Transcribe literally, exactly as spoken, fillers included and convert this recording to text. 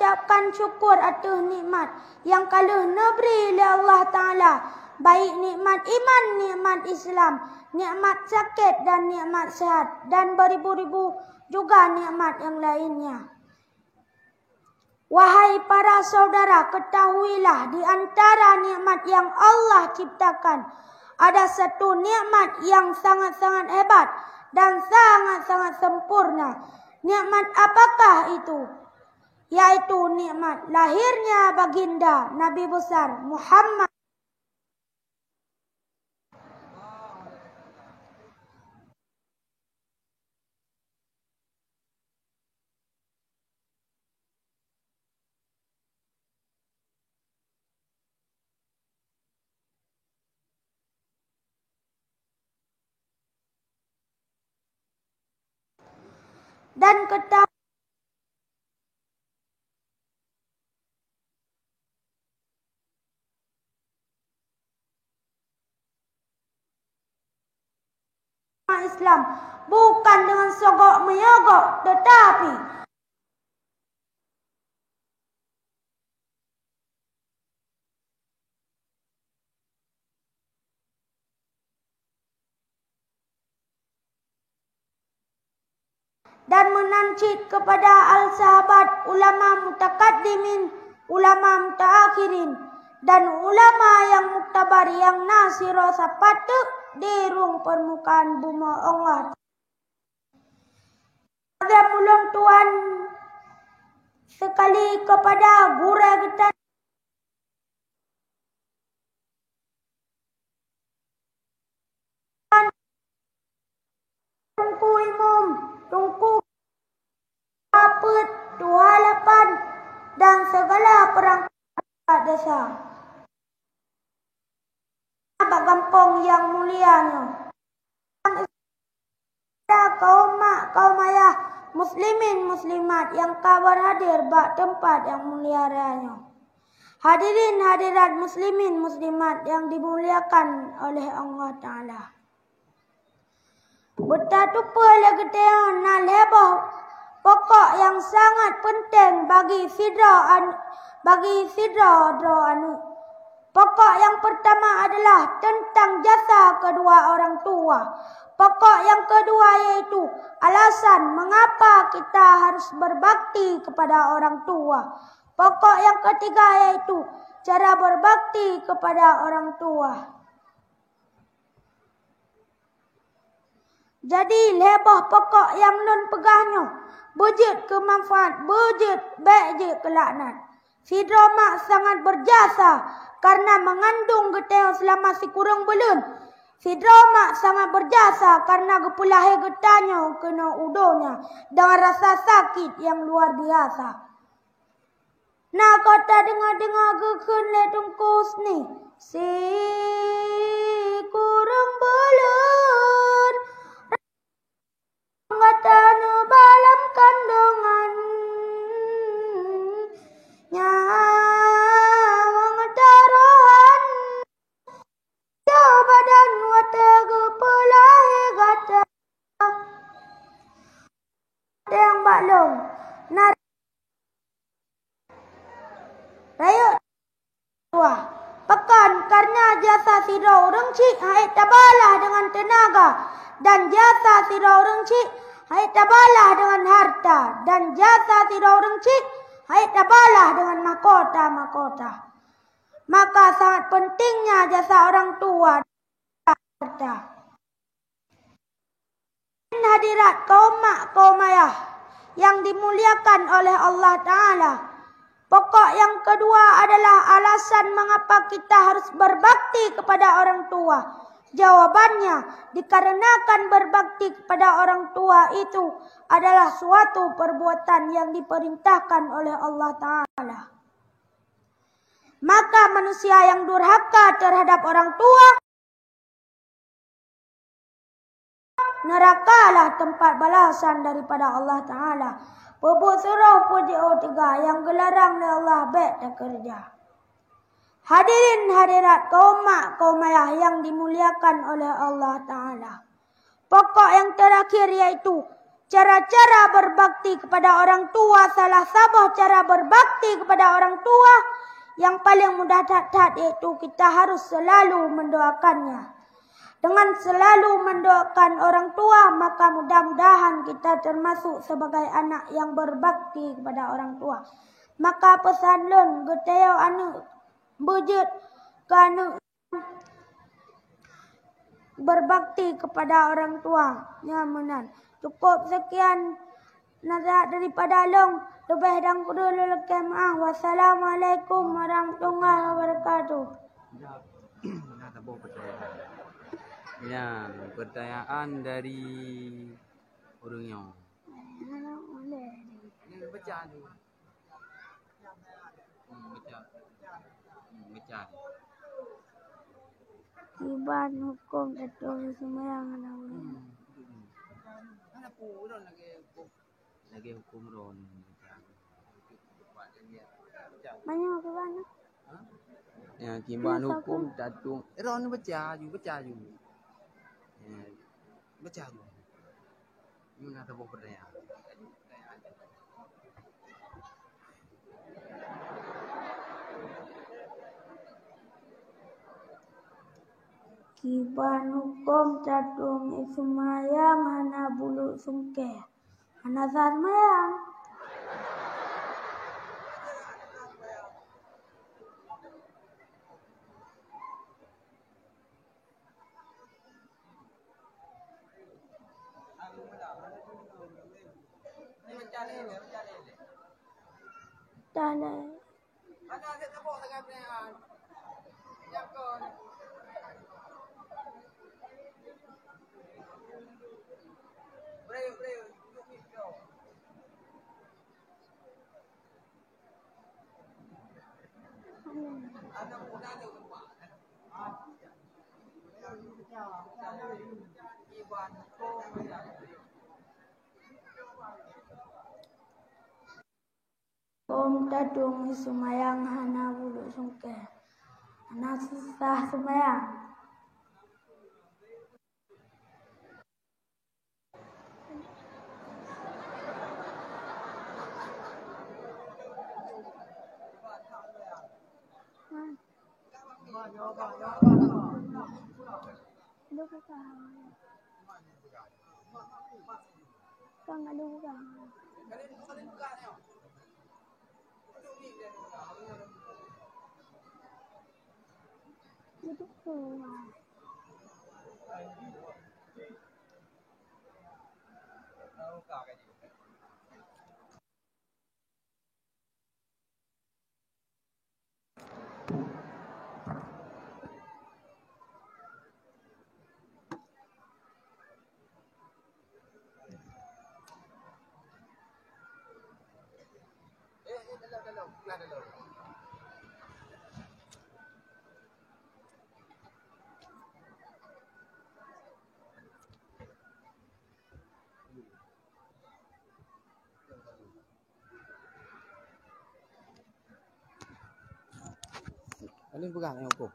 Ucapkan syukur ateueh nikmat nyang ka lheueh neubri lé Allah Taala, baik nikmat iman, nikmat Islam, nikmat sakét dan nikmat sehat, dan beribu-ribu juga nikmat yang lainnya. Wahai para saudara, ketahuilah di antara nikmat yang Allah ciptakan, ada satu nikmat yang sangat-sangat hebat dan sangat-sangat sempurna. Nikmat apakah itu? Yaitu nikmat lahirnya baginda Nabi besar Muhammad. Dan ketahui Islam bukan dengan sogok menyogok, tetapi dan meunan cit kepada al-sahabat, ulama mutakaddimin, ulama mutaakhirin, dan ulama yang muktabar yang na sidroe sapat teuk di rhueng permukaan bumoe Allah. Lagèe ulôn tuan sekali kepada gurèe geutanyoe Teungku Imum, Teungku Apit, Tuha Lapan, dan segala perangkat desa. Bak gampông nyang mulia nyoe. Kaum mak, kaum ayah, muslimin, muslimat nyang ka berhadir bak teumpat nyang mulia raya nyoe. Hadirin, hadirat, muslimin, muslimat nyang dimuliakan oleh Allah Taala. Beutateupeue lé geutanyoe na lhèe boh pokok nyang sangat peunteng bagi sidroe an-, bagi sidroe droe aneuk. Pokok nyang peurtama adalah teuntang jasa keudua orang tua. Pokok nyang keudua yaitu alasan mengapa kita harus berbakti kepada orang tua. Pokok nyang keutiga yaitu cara berbakti kepada orang tua. Jadi, lhèe boh pokok nyang lôn peugah nyoe, beujeuet keu manfaat, beujeuet, bèk jeuet keu laknat. Sidroe mak sangat berjasa karena mengandung geutanyoe selama sikureueng buleuen. Sidroe mak sangat berjasa karena geupeulahé geutanyoe keunoe u donya dengan rasa sakit nyang luar biasa. Na ka tadeungoe-deungoe geukheun lé Teungku Husni, sikureueng buleuen gata neuba lam kandongan, nyawöng tarohan, badan watèe geupeulahé gata. Nyang bak lôn na Rayeuk tuha, pakon? Karena jasa sidroe ureueng chik han ék tabalah deungon teunaga, dan jasa sidroe ureueng chik han ék tabalah deungon harta, dan jasa sidroe ureueng chik han ék tabalah deungon mahkota-mahkota. Maka sangat pentingnya jasa orang tua dan harta. Hadirat kaum mak, kaum ayah yang dimuliakan oleh Allah Taala. Pokok yang kedua adalah alasan mengapa kita harus berbakti kepada orang tua. Jawabannya, dikarenakan berbakti kepada orang tua itu adalah suatu perbuatan yang diperintahkan oleh Allah Taala. Maka manusia yang durhaka terhadap orang tua, nerakalah tempat balasan daripada Allah Taala. Peubuet surôh, peujiôh teuga, nyang geularang lé Allah bèk takeureuja. Hadirin hadirat kaum mak, kaum ayah yang dimuliakan oleh Allah Taala. Pokok yang terakhir yaitu Cara-cara berbakti kepada orang tua, salah saboh cara berbakti kepada orang tua yang paling mudah that-that, yaitu kita harus selalu mendoakannya. Dengan selalu mendoakan orang tua, maka mudah-mudahan kita termasuk sebagai anak yang berbakti kepada orang tua. Maka peusan lôn, geutanyoe aneuëk, beujeuet keu aneuëk berbakti kepada orang tua. Nyan meunan. Cukup sekian nasihat daripada lôn. Leubeh dan kureueng lôn lakée meuáh. Wassalamualaikum warahmatullahi wabarakatuh. Nah, saboh pertanyaan. Nyan, pertanyaan dari ureuëng nyoe. Ini baca tu. Hmm, baca. Hmm, baca. Kiban huköm tateueng seumayang hana buleuen. Hmm. Hana peue, lagée huköm. Lagée huköm droe ni. Banyak kiban. Ha? Ya, kiban huköm tateueng. Eh, droe ni baca aju, baca aju. Ya, baca aju. Ini na saboh pertanyaan. Kiban huköm tateueng seumayang hana buleuen sungkée. Hana sah seumayang. Dah lé. Huköm tateueng seumayang hana buleuen sungkée. Hana sah seumayang. Ini pegang yang hukum.